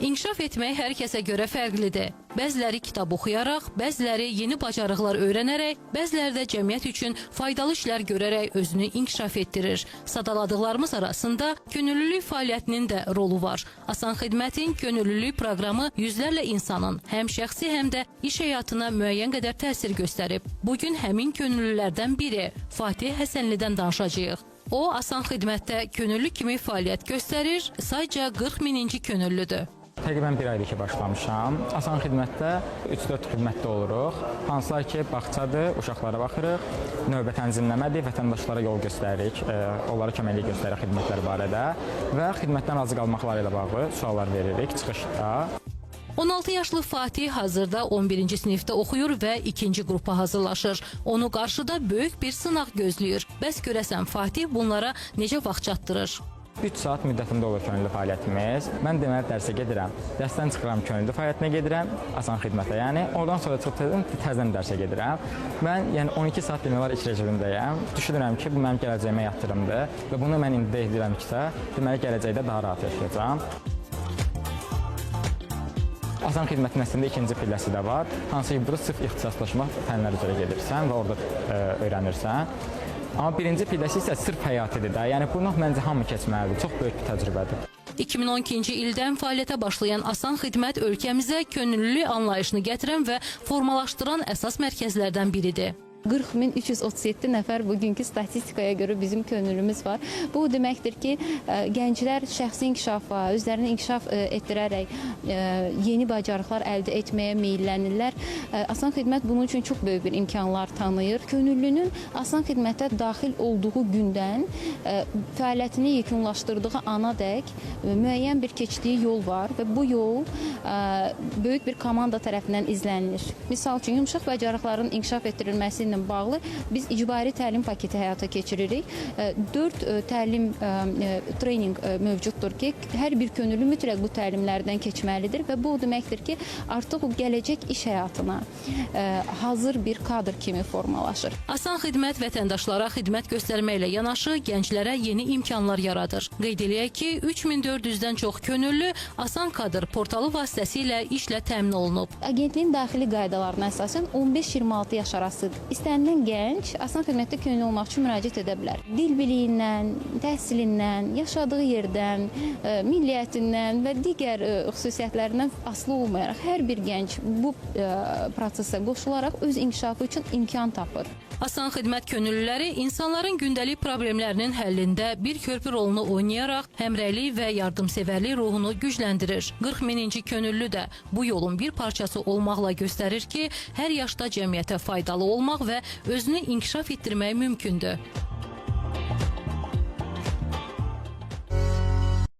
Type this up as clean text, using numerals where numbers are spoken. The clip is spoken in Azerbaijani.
İnkişaf etmək hər kəsə görə fərqlidir. Bəziləri kitab oxuyaraq, bəziləri yeni bacarıqlar öyrənərək, bəziləri də cəmiyyət üçün faydalı işlər görərək özünü inkişaf etdirir. Sadaladıqlarımız arasında könüllülük fəaliyyətinin də rolu var. Asan Xidmətin könüllülük proqramı yüzlərlə insanın həm şəxsi, həm də iş həyatına müəyyən qədər təsir göstərib. Bu gün həmin könüllülərdən biri Fatih Həsənlidən danışacağıq. O, Asan Xidmətdə könüllü kimi fəaliyyət göstərir, sayca 40 mininci könüllüdür. Təqribən bir aydır ki başlamışam. Asan Xidmətdə 3-4 xidmətdə oluruq. Hansılar ki, bağçadır, uşaqlara baxırıq, növbə tənzimləmədir, vətəndaşlara yol göstəririk, onlara köməklik göstəririk xidmətlər barədə və xidmətdən razı qalmaqları ilə bağlı suallar veririk çıxışda. 16 yaşlı Fatih hazırda 11-ci sinifdə oxuyur və ikinci qrupa hazırlaşır. Onu qarşıda böyük bir sınaq gözləyir. Bəs görəsən Fatih bunlara necə vaxt çatdırır? 3 saat müddətində olur könüllü fəaliyyətimiz. Mən deməli dərsə gedirəm. Dərsdən çıxıram, könüllü fəaliyyətinə gedirəm, Asan Xidmətə, yəni. Oradan sonra çıxıb təzədən dərsə gedirəm. Mən yəni 12 saat demək olar iş rejimindəyəm. Düşünürəm ki, bu mənim gələcəyimə yatırımdır və bunu mən indi edirəm ki, deməli gələcəkdə daha rahat yaşayacağam. Asan Xidmətin əslində ikinci pilləsi də var. Hansı ki, burada sırf ixtisaslaşma fənlər üzrə gedirsən və orada öyrənirsən. Amma birinci pilləsi isə sırf həyatıdır da. Yəni bunu məncə hamı keçməlidir. Çox böyük bir təcrübədir. 2012-ci ildən fəaliyyətə başlayan Asan Xidmət ölkəmizə könüllülük anlayışını gətirən və formalaşdıran əsas mərkəzlərdən biridir. 40.337 nəfər bugünkü statistikaya görə bizim könüllümüz var. Bu o deməkdir ki, gənclər şəxsi inkişafa, özlərini inkişaf etdirərək yeni bacarıqlar əldə etməyə meyllənirlər. Asan Xidmət bunun üçün çox böyük bir imkanlar tanıyır. Könüllünün Asan Xidmətə daxil olduğu gündən fəaliyyətini yekunlaşdırdığı anadək müəyyən bir keçdiyi yol var və bu yol böyük bir komanda tərəfindən izlənilir. Misal üçün, yumşaq bacarıqların inkişaf etdirilməsi ilə bağlı biz icbari təlim paketi həyata keçiririk. 4 təlim treninq mövcuddur ki, hər bir könüllü mütləq bu təlimlərdən keçməlidir və bu o deməkdir ki, artıq o gələcək iş həyatına hazır bir kadr kimi formalaşır. Asan Xidmət vətəndaşlara xidmət göstərməklə yanaşı gənclərə yeni imkanlar yaradır. Qeyd eləyək ki, 3400-dən çox könüllü Asan Kadr portalı vasitəsilə işlə təmin olunub. Agentliyin daxili qaydalarına əsasən 15-26 yaş arası istənilən gənc Asan Xidmətdə könüllü olmaq üçün müraciət edə bilər. Dil biliyindən, təhsilindən, yaşadığı yerdən, milliyyətindən və digər xüsusiyyətlərindən asılı olmayaraq hər bir gənc bu prosesə qoşularaq öz inkişafı üçün imkan tapır. Asan Xidmət könüllüləri insanların gündəlik problemlərinin həllində bir körpü rolunu oynayaraq həmrəylik və yardımsevərlik ruhunu gücləndirir. 40 mininci könüllü də bu yolun bir parçası olmaqla göstərir ki, hər yaşda cəmiyyətə faydalı olmaq və özünü inkişaf etdirmək mümkündür.